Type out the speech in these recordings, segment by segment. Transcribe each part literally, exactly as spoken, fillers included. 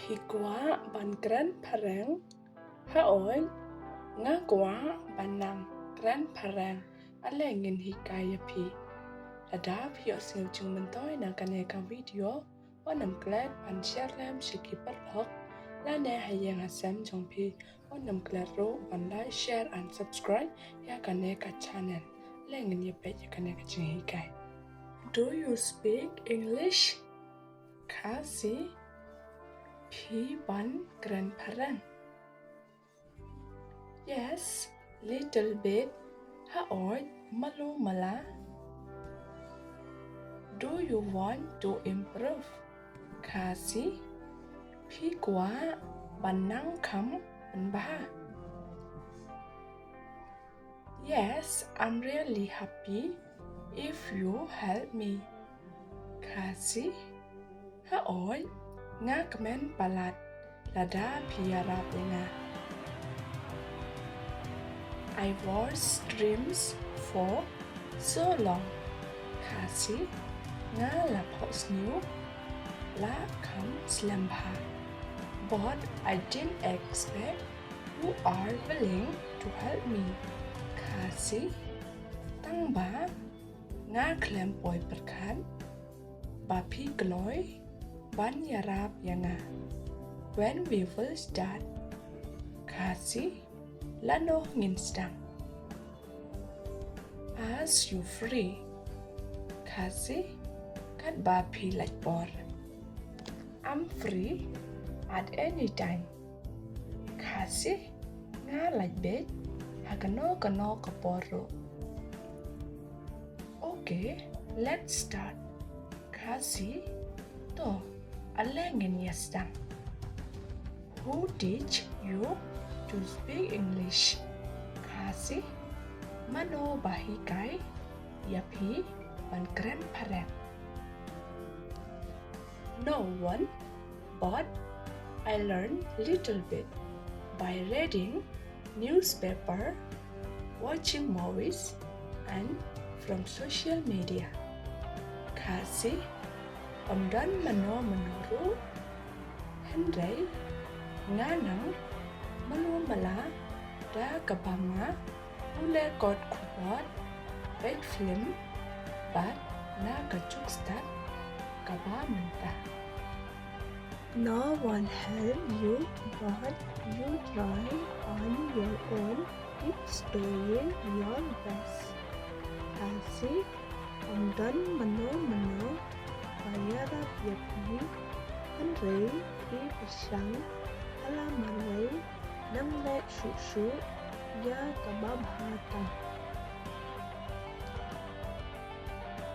Phi kwah ban kren phareng? Hooid, nga kwah ban nang kren phareng. Ale ngin hikai ïa phi. Lada phi ïohsngew jingmyntoi na kane ka video, wat nym klet ban share lem sha ki paralok lane ha ïing ha sem jong phi. Wat nym klet ruh ban like, share and subscribe ïa kane ka channel. Ale ngin ïa peit ïa kane ka jinghikai. Do you speak English? Khasi, phi ban kren phareng? Yes, little bit. Hooid, malu mala. Do you want to improve? Khasi, phi kwah ban nang kham pynbha? Yes, I'm really happy if you help me. Khasi, hooid, nga kmen palat lada phi ïarap ïa nga. I wore dreams for so long. Khasi, nga la phohsniew, la kham slem bha. But I didn't expect you are willing to help me. Khasi, tang ba nga khlem poi pyrkhat ba phi kloi ban ïarap ïa nga. When we will start? Khasi, lano ngin sdang? As you free. Khasi, katba phi lait por. I'm free at any time. Khasi, nga lait beit ha kano kano ka por ruh. Okay, let's start. Khasi, to, ale ngin ïa sdang. Who teach you to speak English? Khasi, mano ba hikai ïa phi ban kren phareng? No one, but I learn little bit by reading newspaper, watching movies, and from social media. Khasi, ym don mano mano ruh, hynrei nga nang malu mala da kaba nga pule kot khubor, peit film, bad na ka jukstad kaba mynta. No one help you, but you try on your own. Keep doing your best. Khasi, ym don mano mano ba ïarap ïa phi, hynrei phi pyrshang, ha la marwei nang leh shuh shuh ïa kaba bha tam.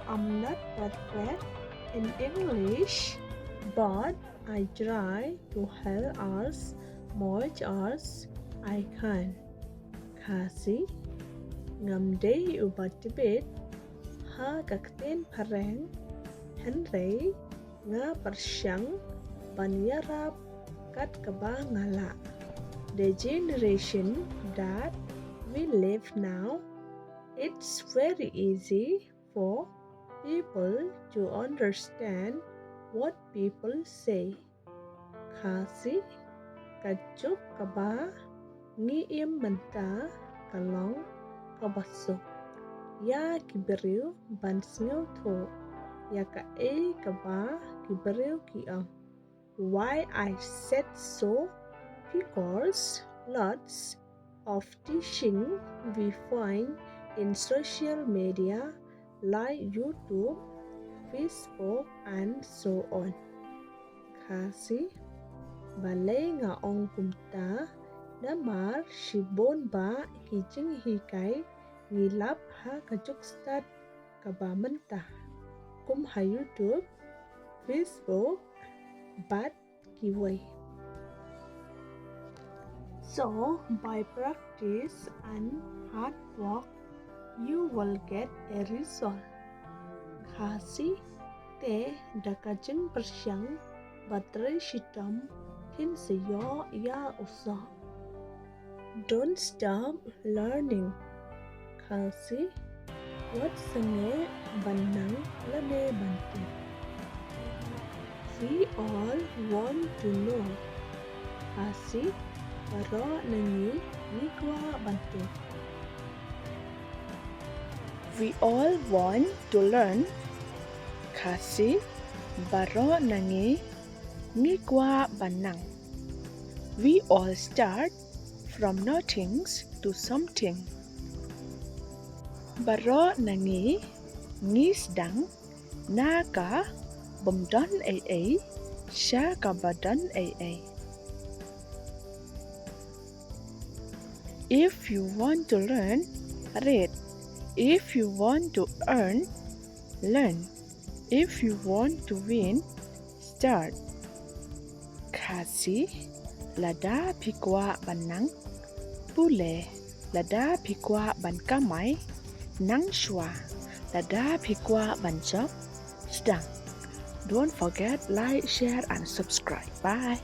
I'm not perfect in English, but I try to help as much as I can. Khasi, ngam dei uba tbit ha ka ktien phareng, hynrei nga pyrshang ban ïarap kat kaba nga lah. The generation that we live now, it's very easy for people to understand what people say. Khasi, ka juk kaba ngi im mynta ka long kaba suk ïa ki briew ban sngewthuh ïa kaei kaba ki briew ki ong. Why I said so? Because lots of teaching we find in social media like YouTube, Facebook, and so on. Khasi, balei nga ong kumta, namar shibun bah ki jinghikai ngi lap ha ka jukstad kaba mynta, kum ha YouTube, Facebook, bad kiwei. So, by practice and hard work, you will get a result. Khasi, te da ka jingpyrshang bad trei shitom phin sa ïoh ïa u soh. Don't stop learning. Khasi, wat sangeh ban nang lane ban tip. We all want to know. Khasi, baroh na ngi ngi kwah ban tip. We all want to learn. Khasi, baroh na ngi ngi kwah ban nang. We all start from nothing to something. Baroh na ngi ngi sdang na ka bym don ei ei sha kaba don ei ei. If you want to learn, read. If you want to earn, learn. If you want to win, start. Khasi, lada phi kwah ban nang, pule. Lada phi kwah ban kamai, nang shuwa. Lada phi kwah ban jop, sdang. Don't forget, like, share and subscribe. Bye.